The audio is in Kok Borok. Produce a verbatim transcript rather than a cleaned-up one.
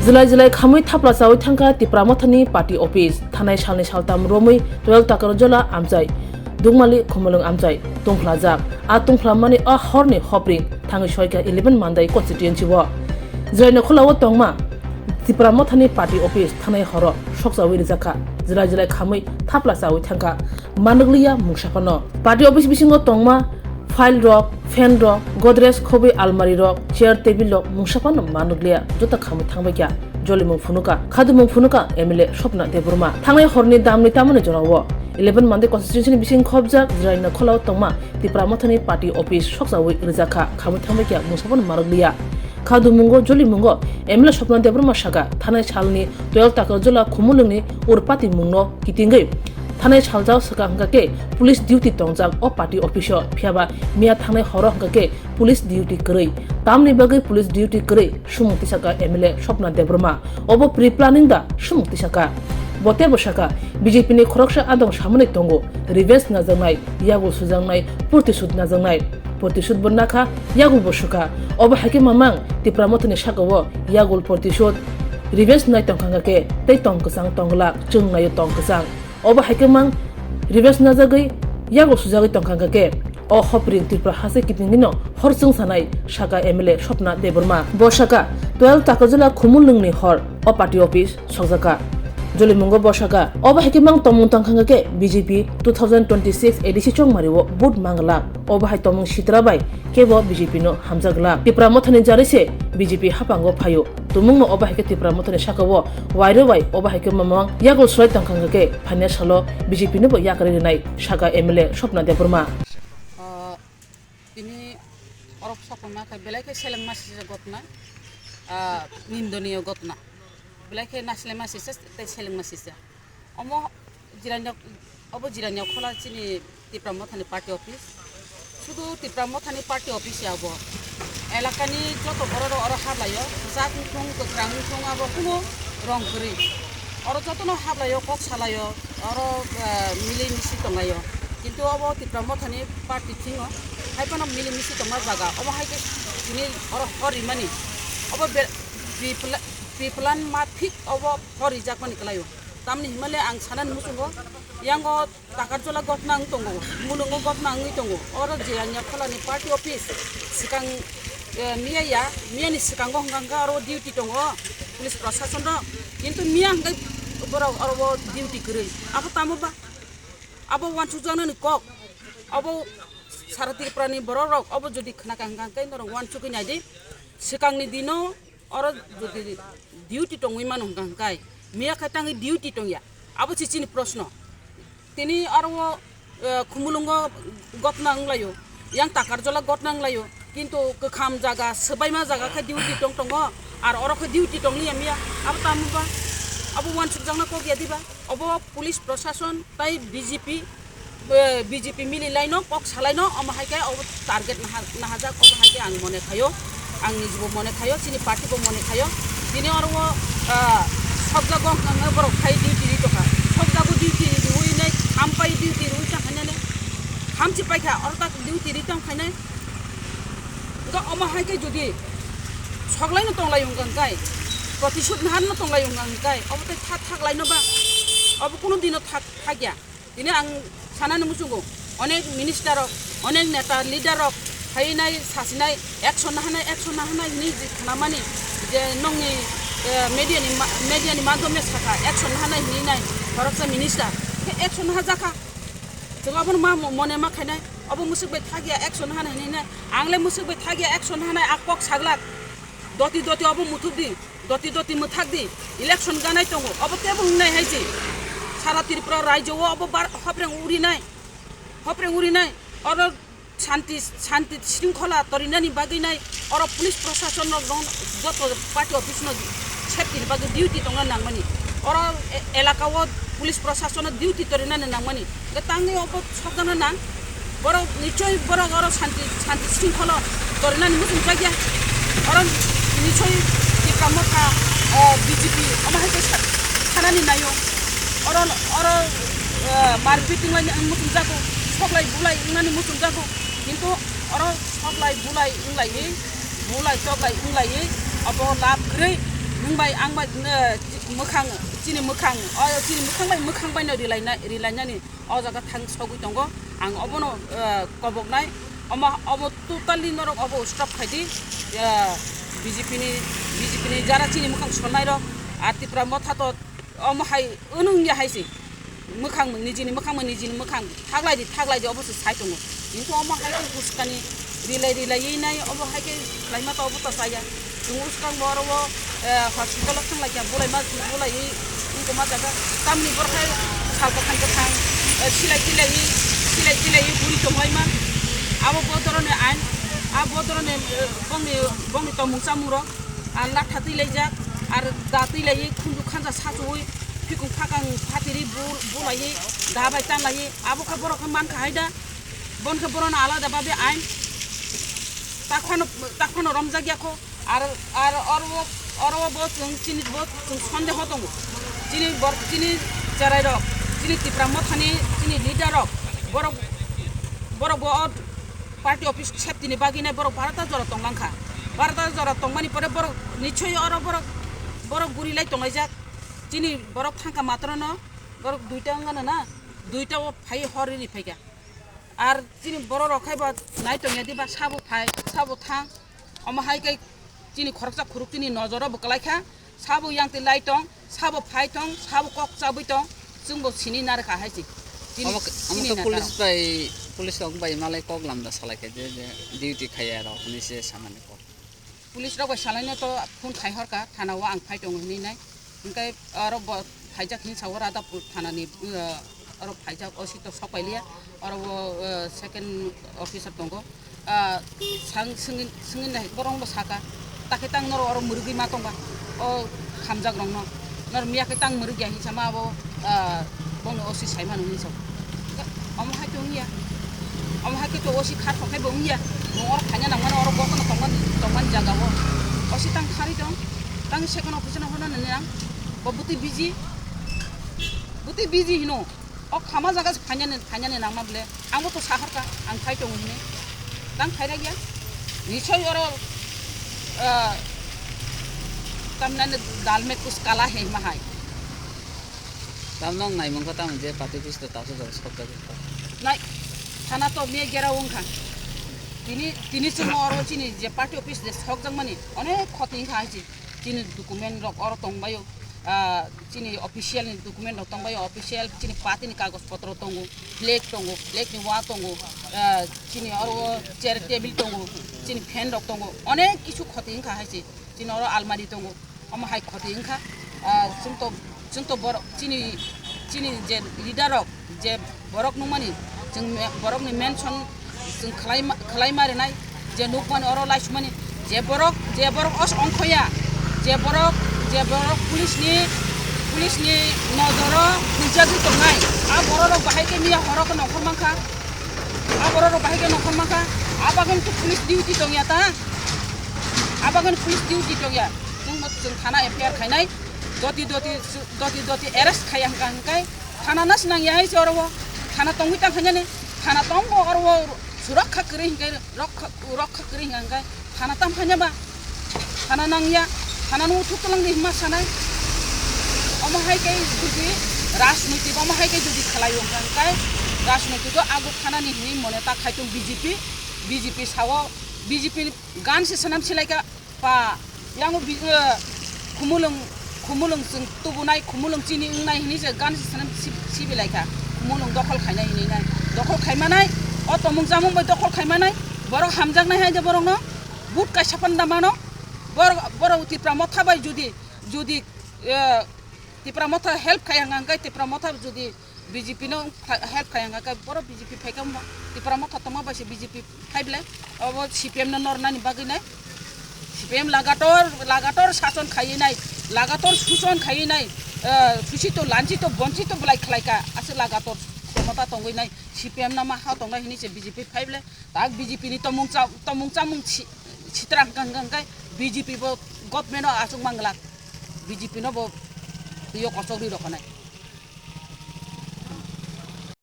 Jilai jilai khamwi thapla chawi thangkha Tipra Mothani party office. Thanai salni saltham romwi twelve Takarjala amchai, Dukmali Khumulwng amchai tungphlajak. A tungphlamani a horni hopring thangwi soikha eleven Mandai constituency o. Jilai Nakholao tongma Tipra Mothani party office thanai horo sokchawi rijakha. Jilai jilai khamwi thapla chawi thangkha. Manukliya mungsa phano. Party office bisingo tongma file rok, fan rok, Godrej khobwi almari rok, chair table rok mungsa phano manukliya, joto khamwi thangbaikha. Jolimung phunukha, khadumung phunukha M L A Swapna Debbarma. Thangnai horni damni tamani jorao eleven Mandai constituency ni bising khobjak Jilai Nakholao tongma Tipra Mothani party office sokchawi rijakha, khamwi thangbaikha mungsa phano manukliya. Khadumungo, jolimungo M L A Swapna Debbarma saka, thanai salni twelve Takarjala Khumulwngni urpati mungno kitingwi thanai saljao saka hwnkha khe police duty tongjak o party office o, phiyaba miya thangnai horo hwnkha khe police duty kwrwi. Tamni bagwi police duty kwrwi, sumung tisaka M L A Swapna Debbarma. Obo pre-planning da sumung tisaka. Bo teibo saka, B J P ni khoroksa adong samani tongo, revenge najaknai, yagul sujaknai, protisud najaknai. Protisud bo nakha, yagul bo sukha. Obo hai khe mamang Tipra Mothani sakao yagul protisud, revenge nai tongkha hwnkha khe tei tong kwchang tong glak, chwng naio tong kwchang. Obo hai khe mang revenge najagwi yagul sujagwi tongkha hwnkha khe o hopring Tripura haste kitingdino hor chwng sanai, saka M L A Swapna Debbarma. Bo saka twelve Takarjala Khumulwngni hor o party office sokjakha. Jolimungo bo saka, obo hai khe mang tongmung tangkha hwnkha khe B J P two thousand twenty-six A D C chongmario vote manglak. Obo hai tongmung sitra bai kebo B J P no hamjaglak. Tipra Mothani jarwi se B J P haphango phaio. Tumungno obo hai khe Tipra Mothani sakao wairwi bai obo hai khe mamang yagul surai tongkha hwnkha khe phaina salo B J P no bo yakarwi rwnai, saka M L A Swapna Debbarma. Ah, tini orok sokma khe belai khe selengma sijak ghotna, ah, nindoniyo ghotna. Belai khe nasilema sijak tei selengma sijak. Omo Jiranya, obo Jiranya khola chini Tipra Mothani party office. Sudu Tipra Mothani party office ya bo. Elakani joto borok rok oro hablaio, jak wngthung, kwkhrang wngthung, abo kuno rong kwrwi. Oro jotono hablaio, kok salaio, oro, eh, mili misi tonglaio. Kintu obo Tipra Mothani party thingo, hai phano mili misi tongma jaga. Omo hai khe tini oro hor rimani. Obo be-, pre-pla-, pre-plan ma thik obo hor rijakmani kwlaio. Tamni himale ang sanani muchungo, yango Takarjala ghotna wng tongo, mulungo ghotna wngwi tongo. Oro Jiranya kholani party office swkang, eh, miya ya, miyani swkango hwnkha hwnkha oro duty tongo police prosason rok. Kintu miya hwnkhe borok oro o duty kwrwi. Abo tamo ba? Abo uansukjaknani kok. Abo sara Tripurani borok rok abo jodi khwnakha hwnkha hwnkhe norok uansukwi naidi. Swkangni dino oro jodi duty tongwi mano hwnkha hwnkhe, miya khe tangwi duty tongya? Abo se chini proshno. Tini aro o, eh, Khumulwngo ghotna wnglaio, yang Takarjala ghotna wnglaio, kintu kwkham jaga, swbaima jaga khe duty tong tongo, ar oro khe duty tongliya miya. Abo tamo ba? Abo uansukjakna kok ya diba? Obo police prosason tai B J P, eh, B J P mili laino, kok salaino, omo hai khe obo target naha-, nahajak, obo hai khe ang mone khaio, ang nijibo mone khaio, chini party bo mone khaio. Tini oro o, ah, sokjago wngkha hwnkhe borok khai duty ri tongkha, sokjago duty riwi nai, khampai duty riwi tongkha nai, khamchi paikha, oro tak duty ri tongkha nai. Wngkha omo hai khe jodi soklaino tonglaio hwnkha hwnkhe, protisud naharno tonglaio hwnkha hwnkhe, obo tei tha-, thaklaino ba? Obo kunu dino thak-, thakya. Tini ang sanani muchungo, onek minister rok, onek neta leader rok phainai, sasinai, action nahanai, action nahanai hinwi je khnamani, je nokni, eh, media ni ma-, media ni madhyome sakha, action nahanai hinwi nai khoroksa minister. Khe action nahajakha. Chwng abono ma mo-, mone ma khainai. Obo mwswk bai thakya, action nahanai hinwi nai. Ang le mwswk bai thakya, action nahanai, a kok saglak. Doti doti obo muthubdi. Doti doti mwthak di, election ganai tongo, obo tebo wngnai hai se. Sara Tripura rajyo o obo bar hopreng urinai, hopreng urinai, oro shanti, shanti shringkhola torinani bagwi nai, oro police proshashan rok dong, joto party office no safety ni bagwi duty tongna nangmani, oro e-, elaka o police proshashan no duty torinani nangmani. Hwnkhe tangwi obo sokjakna nang. Borok nichoi borok oro shanti, shanti shringkholo torinani muchungjakya. Oro nichoi Tipra Motha, eh, B J P omo hai khe sa-, sanani naio. Oro, oro, eh, marpit wnglai muchungjago, soklai bulai wngnani muchungjago. Kintu oro soklai bulai wnglaiwi, bulai choklai wnglaiwi, obo lab kwrwi, Ang bai, ang bai, eh, mwkhang, chini mwkhang, o chini mwkhang bai mwkhang bai no rilai nai, rilai nani o jaga thang sogwi tongo. Ang obono, eh, kobok nai, omo, obo totally norok obo stop khai di, eh, B J P ni, B J P ni jara chini mwkhang sonai rok, ar Tipra Motha to omo hai, Wngya hai se, mwkhang nijini mwkhang nijini mwkhang thaglai di, thaglai di, obo se sai tongo. Kintu omo hai khe uskani rilai rilai nai, obo hai khe khlaima to obo to chaya. Chwng uskang bo oro o, eh, hospital o thang lai kha, bulai ma, bulai wngko ma jaga. Tamni borok hai sal kwthang kwthang, eh, silai tilai, silai tilai buri tongoi ma. Abo bo doroni ain, abo doroni, eh, bongni, bongni tongmung chamung rok. Ar latha twi laijak, ar da twi laiwi khunju khanja sachuwi, phikung phakang phatiri bu-, bulaiwi, da bai tanlaiwi, abo khe borok khe mankha hai da, bon khe borokno alada babe ain, takhwano, takhwano romjak ya kho, ar, ar oro, oro bo chwng chini bo chwng sondeho tongo, chini bor-, chini cherai rok, chini Tipra Mothani chini leader rok, borok, borok bo o party office safety ni bagwi nai borok barota jora tong langkha. Barota jora tongmani pore borok nichoi oro borok, borok guri lai tonglaijak. Chini borok thangkha matrono borok duita wngano na, duita o phai hor ri phaikha. Ar chini borok rok khai bo nai tongya diba sabo phai, sabo thang. Omo hai khe chini khoroksa khorok chini nojoro bo kwlai kha, sabo yang twi lai tong, sabo phai tong, sabo kok chabwi tong, chwng bo sini narwkha hai se. Chini, omo khe, omo chini khe na police tao. Bai, police rok bai malai kok lamda salai khe je, je duty khaiya rok hinwi se samani kok. Police rok bai salai no to phone khai horkha, thana o ang phai tongo hinwi nai. Hingke oro bo phaijak hinwi sa o Radhapur thanani, uh, oro phaijak O C to sok pailiya, oro bo, uh, second officer tongo. Ah, sang swngwi, swngwi nai borok bo saka, takhe tang norok oro mwrwgwi ma tongba, o hamjak rokno, norok miya khe tang mwrwgya hinwi sama abo, ah, bono O C saimano hinwi sa. Omo hai to wngya, omo hai khe to O C kha thok khe bo wngya, nwng oro phaina nangmano oro bo kheno tongmani, tongmani jaga o O C tang kharwi tong, tang second officer no hwnna nini ang, bo bwtwi busy. Bwtwi busy hino. O khama jaga se phainani, phainani nangma bole. Ang bo to sahorkha, ang phai tongo hinwi. Tang phai ragya. Nichoi oro, ah, tamnani dal mein kuch kala hai ma hai. Tam nong nai mungkha tam je party office to taso jor sok jagwi. Nai, thana to me gera wngkha. Tini, tini chwng oro chini je party office je sok jakmani, onek khoti wngkha hai se. Chini document rok oro tongbaio, ah, chini official ni document rok tongbaio, official chini party ni kagoj potro tongo, flag tongo, flag ni wa tongo, ah, chini oro chair table tongo, chini fan rok tongo, onek kisu khoti wngkha hai se, chini oro almari tongo, omo hai khoti wngkha, ah, chwng to, chwng to borok chini, chini je leader rok, je borok nukmani, chwng me-, borokni mention chwng khlai ma-, khlai ma rinai, je nukmani oro laisumani, je borok, je borok os ongkhoya, je borok, je borok police ni, police ni nojoro hwnjagwi tongnai, a borok rok bahai khe miya horo khe nongkhor mankha, a borok rok bahai khe nongkhor mankha, a bagwi to police duty tongya ta, a bagwi police duty tongya, chwng, chwng thana F I R khainai, doti doti, doti doti arrest khaiya hwnkha hwnkhe, thana na swnam ya hai se oro o. Thana tongwi tang khainani. Thana tongo oro o, surakha kwrwi hwnkhe rokha, rokha kwrwi hwnkha hwnkhe thana tam khaina ba? Thana nangya. Thana no uthuk twlang di hwnma sanai. Omo hai khe jodi rajnoitik, omo hai khe jodi khlai wngkha hwnkhe rajnoitik o aguk thanani hinwi mone ta khai tong B J P, B J P sao, B J P ni gan se swnam silaikha. Pa, yango bi-, eh, khumulwng, khumulwng chwng tubunai, khumulwng chini wngnai hinwi se gan se sanam si-, sibilai kha. Khumulwng dokhol khainai hinwi nai. Dokhol khaimanai, o tomung chamung bai dokhol khaimanai, borok hamjaknai hai de borokno, but kaisa panda mano, borok, borok Tipra Motha bai judi, judi, eh, Tipra Motha help khai hwnkha hwnkhe Tipra Motha judi B J P no kha-, help khai hwnkha khe borok B J P phai khe mo-, Tipra Motha tongma bai se B J P phai ble obo C P M no nor nani bagwi nai. C P M lagator, lagator sason khaiwi nai, lagator suson khaiwi nai, eh, susito, lanchito, bonchito belai khlai kha, aswk lagator khomota tongwi nai, C P M no ma ha tongnai hinwi se B J P phai ble, tak B J P ni tomung cha-, tomung chamung si-, sitra hwnkha hwnkha hwnkhe B J P bo government o aswk manglak, B J P no bo twi o kochok rwi rokha nai.